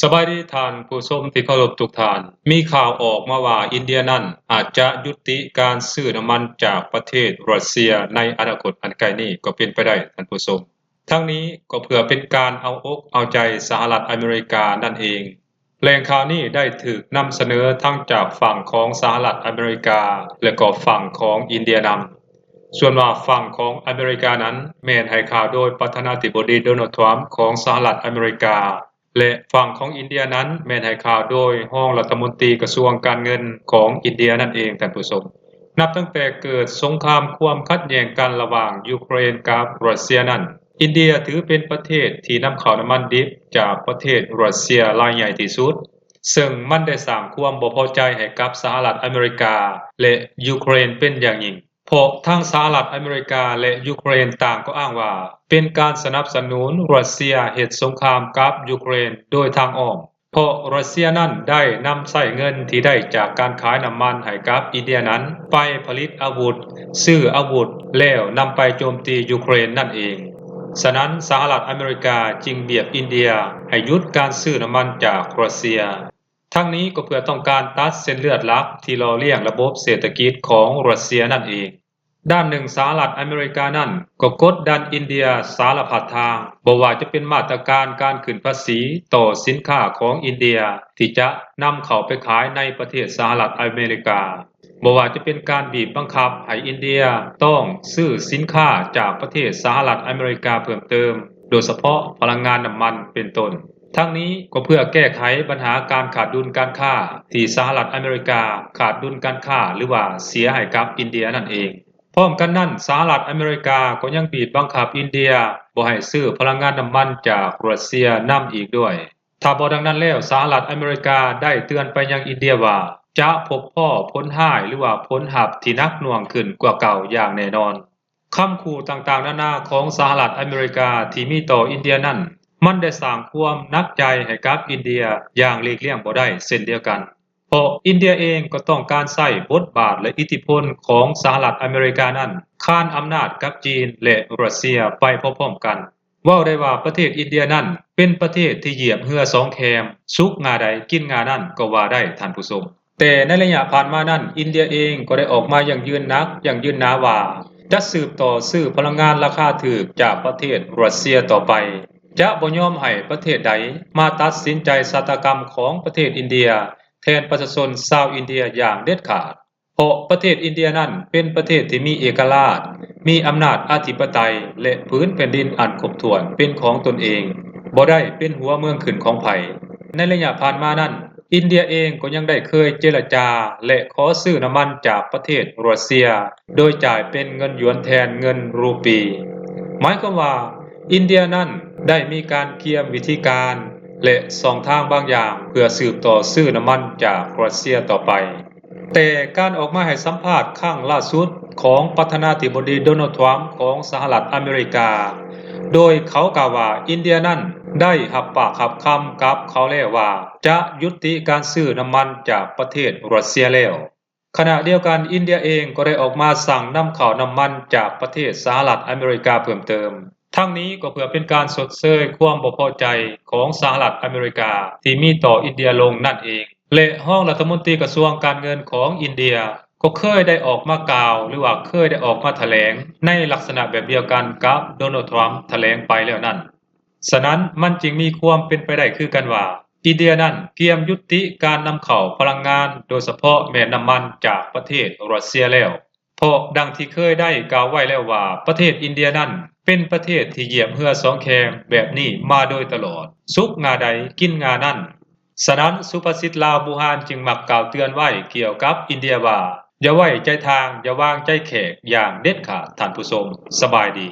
ສະບາຍດີທ່ານຜູ້ຊົມທີ່ເຄົາລົບທຸກທ່ານ. ມີຂ່າວອອກມາວ່າອິນເດຍນັ້ນອາດຈະຢຸດຕິການຊື້ນ້ຳມັນຈາກປະເທດຣັດເຊຍໃນອະນາຄົດອັນໃກ້ນີ້ກໍເປັນໄປໄດ້ທ່ານຜູ້ຊົມ. ທັງນີ້ກໍເພື່ອເປັນການເອົາອົກເອົາໃຈສະຫະລັດອາເມລິການັ້ນເອງ. ແຫຼ່ງຂ່າວນີ້ໄດ້ຖືກນຳສະເໜີທັງຈາກຝັ່ງຂອງສະຫະລັດອາເມລິກາ ແລະກໍຝັ່ງຂອງອິນເດຍນຳ. ສ່ວນວ່າຝັ່ງຂອງອາເມລິການັ້ນແມ່ນໃຫ້ຂ່າວໂດຍປະທານາທິບໍດີໂດນັລ ທຣຳ ຂອງສະຫະລັດອາເມລິກາ ແລະຝັ່ງຂອງອິນເດຍນັ້ນແມ່ນໃຫ້ຂ່າວໂດຍຮອງລັດຖະມົນຕີກະຊວງການເງິນຂອງອິນເດຍນັ້ນເອງທ່ານຜູ້ຊົມ. ນັບຕັ້ງແຕ່ເກີດສົງຄາມຄວາມຂັດແຍ່ງກັນລະຫວ່າງຢູເຄຣນກັບຣັດເຊຍນັ້ນ, ອິນເດຍຖືເປັນປະເທດທີ່ນຳເຂົ້ານ້ຳມັນດິບຈາກປະເທດຣັດເຊຍລາຍໃຫຍ່ທີ່ສຸດ, ເຊິ່ງມັນໄດ້ສ້າງຄວາມບໍ່ພໍໃຈໃຫ້ກັບສະຫະລັດອາເມລິກາ ແລະ ຢູເຄຣນເປັນຢ່າງຍິ່ງ. ເພາະທັງສະຫະລັດອາເມລິກາ ແລະ ຢູເຄຣນຕ່າງກໍອ້າງວ່າ ເປັນການສະໜັບສະໜູນຣັດເຊຍເຮັດສົງຄາມກັບຢູເຄຣນໂດຍທາງອ້ອມ, ເພາະຣັດເຊຍນັ້ນໄດ້ນຳໃຊ້ເງິນທີ່ໄດ້ຈາກການຂາຍນ້ຳມັນໃຫ້ກັບອິນເດຍນັ້ນ ໄປຜະລິດອາວຸດ, ຊື້ອາວຸດ ແລ້ວນຳໄປໂຈມຕີຢູເຄຣນນັ້ນເອງ. ສະນັ້ນ ສະຫະລັດອາເມລິກາຈຶ່ງບຽບອິນເດຍໃຫ້ຢຸດການຊື້ນ້ຳມັນຈາກຣັດເຊຍ. ທັງນີ້ກໍເພື່ອຕ້ອງການຕັດເສັ້ນເລືອດຫຼັກທີ່ຫຼໍ່ລ້ຽງລະບົບເສດຖະກິດຂອງຣັດເຊຍນັ້ນເອງ. ດ້ານໜຶ່ງ ສະຫະລັດອາເມລິການັ້ນກໍກົດດັນອິນເດຍສາລະພັດທາງ, ບໍ່ວ່າຈະເປັນມາດຕະການການຂຶ້ນພາສີຕໍ່ສິນຄ້າຂອງອິນເດຍທີ່ຈະນຳເຂົ້າໄປຂາຍໃນປະເທດສະຫະລັດອາເມລິກາ, ບໍ່ວ່າຈະເປັນການບີບບັງຄັບໃຫ້ອິນເດຍຕ້ອງຊື້ສິນຄ້າຈາກປະເທດສະຫະລັດອາເມລິກາເພີ່ມເຕີມ, ໂດຍສະເພາະພະລັງງານນ້ຳມັນເປັນຕົ້ນ. ທັງນີ້ກໍເພື່ອແກ້ໄຂບັນຫາການຂາດດຸນການຄ້າທີ່ສະຫະລັດອາເມລິກາຂາດດຸນການຄ້າ ຫຼືວ່າເສຍໃຫ້ກັບອິນເດຍນັ້ນເອງ. ພ້ອມກັນນັ້ນ ສະຫະລັດອາເມລິກາກໍຍັງບີບບັງຄັບອິນເດຍບໍ່ໃຫ້ຊື້ພະລັງງານນ້ຳມັນຈາກຣັດເຊຍນຳອີກດ້ວຍ. ຖ້າບໍ່ດັ່ງນັ້ນແລ້ວ ສະຫະລັດອາເມລິກາໄດ້ເຕືອນໄປຍັງອິນເດຍວ່າ ຈະພົບພໍ້ຜົນຮ້າຍ ຫຼືວ່າຜົນຮັບທີ່ໜັກໜ່ວງຂຶ້ນກວ່າເກົ່າຢ່າງແນ່ນອນ. ຄຳຂູ່ຕ່າງໆນານາຂອງສະຫະລັດອາເມລິກາທີ່ມີຕໍ່ອິນເດຍນັ້ນ ມັນໄດ້ສ້າງຄວາມໜັກໃຈໃຫ້ກັບອິນເດຍຢ່າງຫຼີກລ່ຽງບໍ່ໄດ້ເຊັ່ນດຽວກັນ, ເພາະອິນເດຍເອງກໍຕ້ອງການໃຊ້ບົດບາດ ແລະ ອິດທິພົນຂອງສະຫະລັດອາເມລິການັ້ນ ຄານອຳນາດກັບຈີນ ແລະ ຣັດເຊຍໄປພ້ອມໆກັນ. ເວົ້າໄດ້ວ່າປະເທດອິນເດຍນັ້ນເປັນປະເທດທີ່ຢຽບເຮືອສອງແຄມ, ສຸກງ່າໃດກິນງ່ານັ້ນກໍວ່າໄດ້ທ່ານຜູ້ຊົມ. ແຕ່ໃນໄລຍະຜ່ານມານັ້ນ ອິນເດຍເອງກໍໄດ້ອອກມາຢັ້ງຢືນໜັກຢັ້ງຢືນໜາວ່າ ຈະສືບຕໍ່ຊື້ພະລັງງານລາຄາຖືກຈາກປະເທດຣັດເຊຍຕໍ່ໄປ, ຈະບໍ່ຍອມໃຫ້ປະເທດໃດມາຕັດສິນໃຈຊະຕາກຳຂອງປະເທດອິນເດຍແທນປະຊາຊົນຊາວອິນເດຍຢ່າງເດັດຂາດ. ເພາະປະເທດອິນເດຍນັ້ນເປັນປະເທດທີ່ມີເອກະລາດ, ມີອຳນາດອະທິປະໄຕ ແລະ ຜືນແຜ່ນດິນອັນຄົບຖ້ວນເປັນຂອງຕົນເອງ, ບໍ່ໄດ້ເປັນຫົວເມືອງຂຶ້ນຂອງໃຜ. ໃນໄລຍະຜ່ານມານັ້ນ, ອິນເດຍເອງກໍຍັງໄດ້ເຄີຍເຈລະຈາ ແລະ ຂໍຊື້ນ້ຳມັນຈາກປະເທດຣັດເຊຍ ໂດຍຈ່າຍເປັນເງິນຢວນແທນເງິນຣູປີ. ໝາຍຄວາມວ່າ ອິນເດຍນັ້ນໄດ້ມີການກຽມວິທີການ ແລະ ຊ່ອງທາງບາງຢ່າງເພື່ອສືບຕໍ່ຊື້ນ້ຳມັນຈາກຣັດເຊຍຕໍ່ໄປ. ແຕ່ການອອກມາໃຫ້ສຳພາດຄັ້ງລ່າສຸດຂອງປະທານາທິບໍດີໂດນັລ ທຣຳ ຂອງສະຫະລັດອາເມລິກາ, ໂດຍເຂົາກ່າວວ່າອິນເດຍນັ້ນໄດ້ຮັບປາກຮັບຄຳກັບເຂົາແລ້ວວ່າ ຈະຢຸດຕິການຊື້ນ້ຳມັນຈາກປະເທດຣັດເຊຍແລ້ວ. ຂະນະດຽວກັນ ອິນເດຍເອງກໍໄດ້ອອກມາສັ່ງນຳເຂົ້ານ້ຳມັນຈາກປະເທດສະຫະລັດອາເມລິກາເພີ່ມເຕີມ. ທັງນີ້ກໍເພື່ອເປັນການຊົດເຊີຍຄວາມບໍ່ພໍໃຈຂອງສະຫະລັດອາເມລິກາທີ່ມີຕໍ່ອິນເດຍລົງນັ້ນເອງ ແລະ ຮອງລັດຖະມົນຕີກະຊວງການເງິນຂອງອິນເດຍກໍເຄີຍໄດ້ອອກມາກ່າວ ຫຼືວ່າເຄີຍໄດ້ອອກມາຖະແຫຼງໃນລັກສະນະແບບດຽວກັນກັບໂດນັລ ທຣຳ ຖະແຫຼງໄປແລ້ວນັ້ນ. ສະນັ້ນ ມັນຈຶ່ງມີຄວາມເປັນໄປໄດ້ຄືກັນວ່າ ອິນເດຍນັ້ນກຽມຍຸຕິການນຳເຂົ້າພະລັງງານ ໂດຍສະເພາະແມ່ນນ້ຳມັນຈາກປະເທດຣັດເຊຍແລ້ວ. ເພາະດັ່ງທີ່ເຄີຍໄດ້ກ່າວໄວ້ແລ້ວວ່າ ປະເທດອິນເດຍນັ້ນເປັນປະເທດທີ່ຢຽບເຮືອສອງແຄມແບບນີ້ມາໂດຍຕະຫຼອດ, ສຸກງ່າໃດກິນງ່ານັ້ນ. ສະນັ້ນ ສຸພາສິດລາວບູຮານຈຶ່ງມັກກ່າວເຕືອນໄວ້ກ່ຽວກັບອິນເດຍວ່າ ຢ່າໄວ້ໃຈທ່າງ, ຢ່າວາງໃຈແຂກຢ່າງເດັດຂາດ. ທ່ານຜູ້ຊົມ, ສະບາຍດີ.